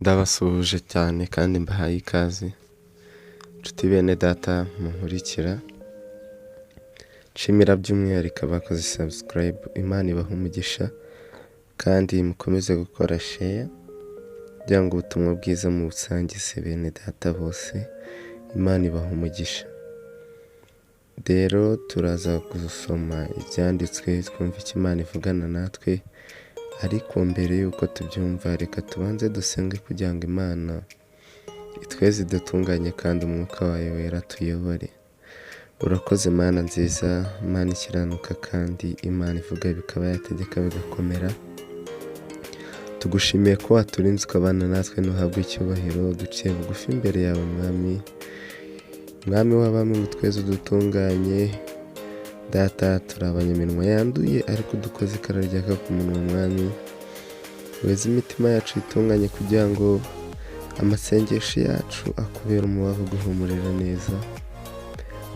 Ndabasuhuje cyane kandi mbahaye ikaze, nshuti bene data munkurikira, nshimira by'umwihariko abakoze subscribe, Imana ibahe umugisha kandi mukomeze gukora share kugira ngo ubutumwa bwiza mubusangize bene data bose, Imana ibahe umugisha. Rero turaza gusoma ibyanditswe twumva icyo Imana ivugana natwe, ariko mbere y'uko tubyumva reka tubanze dusenge kugira ngo Imana itweze idutunganye kandi umwuka wayo wera tuyobore. Urakoze Mana nziza, Imana ikiranuka kandi Imana ivuga bikaba yategeka bigakomera. Tugushimiye ko waturinze ukabana natwe ntuhabwe icyubahiro, duciye bugufi imbere yawe Mwami, Mwami w'abami ngo tweze udutunganye, Data turi abanyaminwa yanduye ariko dukoze ikara ryaka ku munwa Mwami, weze imitima yacu itunganye kugira ngo amasengesho yacu akubere umubavu uguhumurira neza.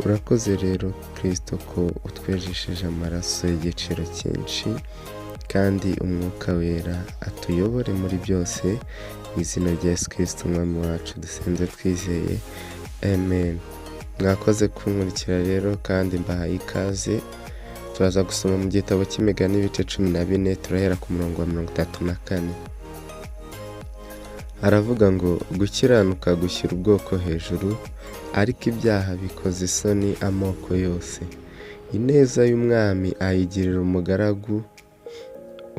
Urakoze rero Kristo ko utwejesheje amaraso y'igiciro cyinshi kandi umwuka wera atuyobore muri byose, mu izina rya Yesu Kristo umwami wacu dusenze twizeye, amen. Mwakoze kunkurikira rero kandi mbahaye ikaze, turaza gusoma mu gitabo cy'imigani ibice 14, turahera ku murongo wa 34. Haravuga ngo gukiranuka gushyira ubwoko hejuru, ariko ibyaha bikoza isoni amoko yose. Ineza y'umwami ayigirira umugaragu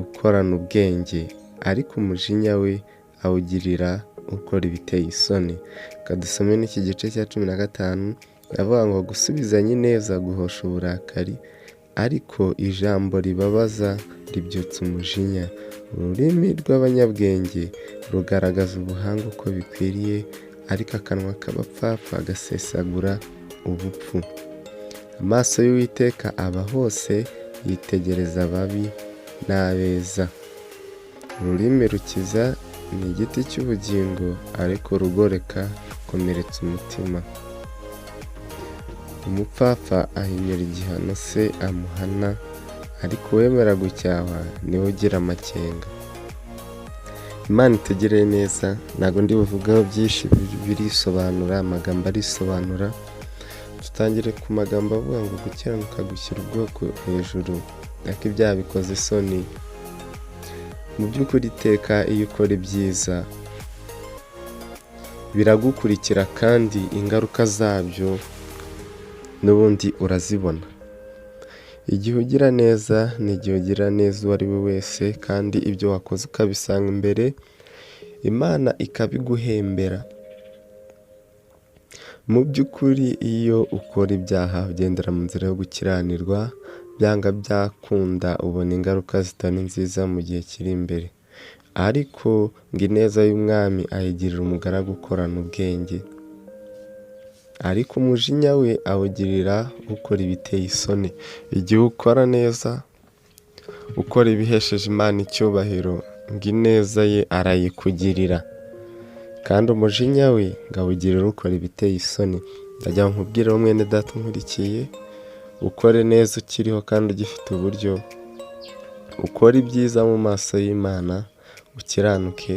ukorana ubwenge, ariko umujinya we awugirira ukora ibiteye isoni. Reka dusome n'iki gice cya 15, avuga ngo gusubizanya ineza guhosha uburakari, ariko ijambo ribabaza ribyutsa umujinya. Ururimi rw'abanyabwenge rugaragaza ubuhanga uko bikwiriye, ariko akanwa k'abapfapfa gasesagura ubupfu. Amaso y'Uwiteka aba hose, yitegereza ababi n'abeza. Ururimi rukiza ni igiti cy'ubugingo, ariko rugoreka rukomeretsa umutima. Umupfapfa ahinyura igihano se amuhana, ariko uwemera gucyahwa niwe ugira amakenga. Imana itugirire neza, ntabwo ndi buvugeho byinshi, birisobanura, amagambo arisobanura. Dutangire ku magambo avuga ngo gukiranuka gushyira ubwoko hejuru, ariko ibyaha bikoza isoni. Mu by'ukuri iteka iyo ukora ibyiza biragukurikira kandi ingaruka zabyo n'ubundi urazibona. Igihe ugira neza ni igihe ugira neza uwo ari we wese, kandi ibyo wakoze ukabisanga imbere, Imana ikabiguhembera. Mu by'ukuri iyo ukora ibyaha ugendera mu nzira yo gukiranirwa, byanga byakunda ubona ingaruka zitari nziza mu gihe kiri imbere. Ariko ngo ineza y'umwami ayigirira umugaragu ukorana ubwenge, ariko umujinya we awugirira ukora ibiteye isoni. Igihe ukora neza, ukora ibihesheje Imana icyubahiro, ngo ineza ye arayikugirira, kandi umujinya we ngo awugirire ukora ibiteye isoni. Ndagira ngo nkubwire mwene data unkurikiye, ukore neza ukiriho kandi ugifite uburyo, ukore ibyiza mu maso y'Imana, ukiranuke,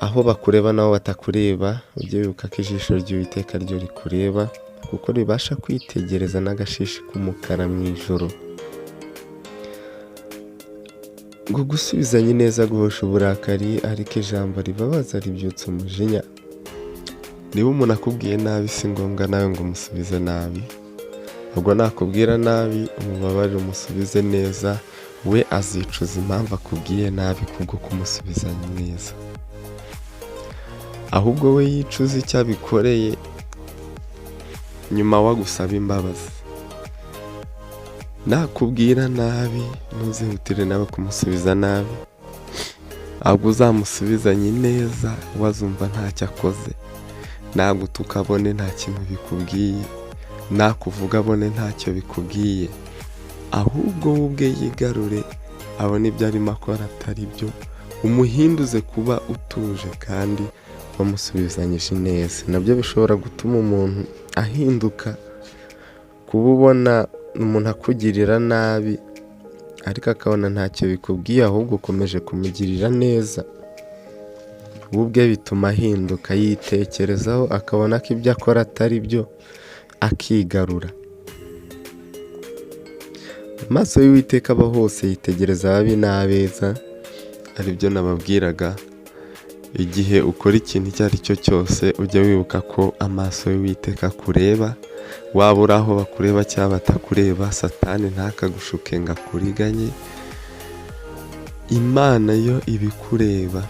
aho bakureba n'aho batakureba, ujye wibuka ko ijisho ry'Uwiteka ryo rikureba, kuko ribasha kwitegereza n'agashishi k'umukara mu ijoro. Ngo gusubizanya ineza guhosha uburakari, ariko ijambo ribabaza ribyutsa umujinya. Niba umuntu akubwiye nabi si ngombwa nawe ngo umusubize nabi, ubwo nakubwira nabi umubabarire umusubize neza, we azicuza impamvu akubwiye nabi kubwo kumusubizanya neza. Ahubwo we yicuza icyo abikoreye, nyuma wagusaba imbabazi. Nakubwira nabi ntuzihutire nawe kumusubiza nabi, ahubwo uzamusubizanye ineza, we azumva ntacyo akoze. Nagutuka abone nta kintu bikubwiye, nakuvuga abone ntacyo bikubwiye, ahubwo we ubwe yigarure abone ibyo arimo akora atari byo, umuhinduze kuba utuje kandi wamusubizanyije ineza. Nabyo bishobora gutuma umuntu ahinduka, kuba ubona umuntu akugirira nabi ariko akabona ntacyo bikubwiye, ahubwo ukomeje kumugirira neza. We ubwe bituma ahinduka, yitekerezaho akabona ko ibyo akora atari byo, akigarura. Amaso y'Uwiteka aba hose, yitegereza ababi n'abeza, aribyo nababwiraga. Igihe ukora ikintu icyo ari cyo cyose, ujya wibuka ko amaso y'Uwiteka akureba, waba uri aho bakureba cyangwa batakureba, Satani ntakagushuke ngo akuriganye. Imana yo iba ikureba,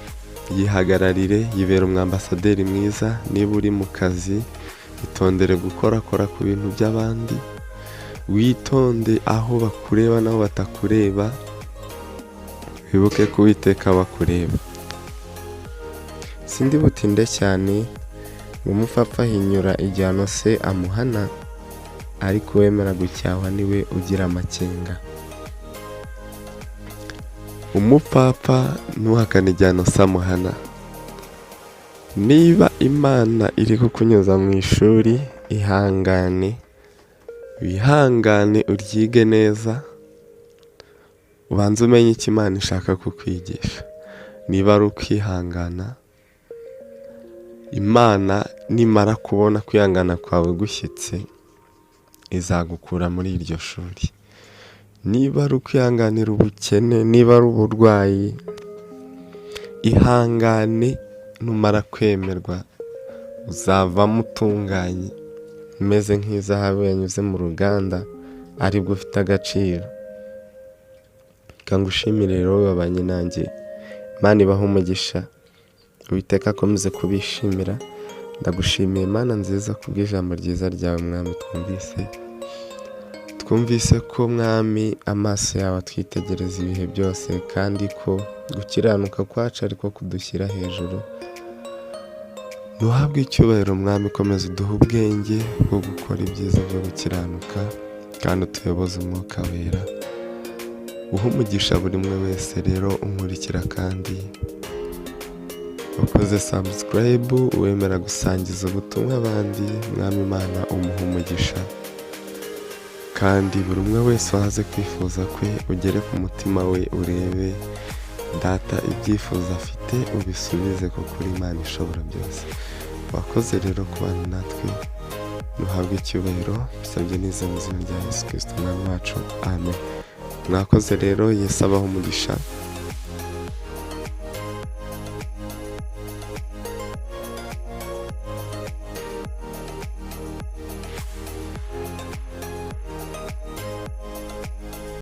yihagararire, yibera umwambasaderi mwiza. Niba uri mu kazi, itondere gukorakora ku bintu by'abandi, witonde aho bakureba n'aho batakureba, wibuke ko Uwiteka bakureba. Sindi butinde cyane, ngo umupfapfa ahinyura igihano se amuhana, ariko uwemera gucyahwa niwe ugira amakenga. Umupfapfa ntuhakane igihano se amuhana. Niba Imana iri kukunyuza mu ishuri, ihangane, wihangane, uryige neza, ubanze umenye icyo Imana ishaka kukwigisha. Niba ari ukwihangana, Imana nimara kubona kwihangana kwawe gushyitse, izagukura muri iryo shuri. Niba ari ukwihanganira ubukene, niba ari uburwayi, ihangane, numara kwemerwa uzavamo utunganye, umeze nk'izahabu yanyuze mu ruganda, aribwo ufite agaciro. Reka ngushimire rero babanye nanjye, Imana ibahe umugisha, Uwiteka akomeze kubishimira. Ndagushimiye Mana nziza kubw'ijambo ryiza ryawe Mwami twumvise. Twumvise ko Mwami amaso yawe atwitegereza ibihe byose, kandi ko gukiranuka kwacu ariko kudushyira hejuru. Ntuhabwe icyubahiro Mwami, komeza uduhe ubwenge bwo gukora ibyiza byo gukiranuka, kandi utuyoboze Umwuka Wera. Uhe umugisha buri umwe wese rero unkurikira, kandi ukoze subscribe, wemera gusangiza ubutumwa abandi, Mwami Imana umuha umugisha, kandi buri umwe wese waze kwifuza kwe ugere ku mutima we, urebe Data ibyifuzo afite ubisubize, kuko uri Imana ishobora byose. Wakoze rero kubana natwe, ntuhabwe icyubahiro, bisabye neza mu izina rya Yesu Kirisito Umwami wacu, amen. Mwakoze rero, Yesu abahe umugisha.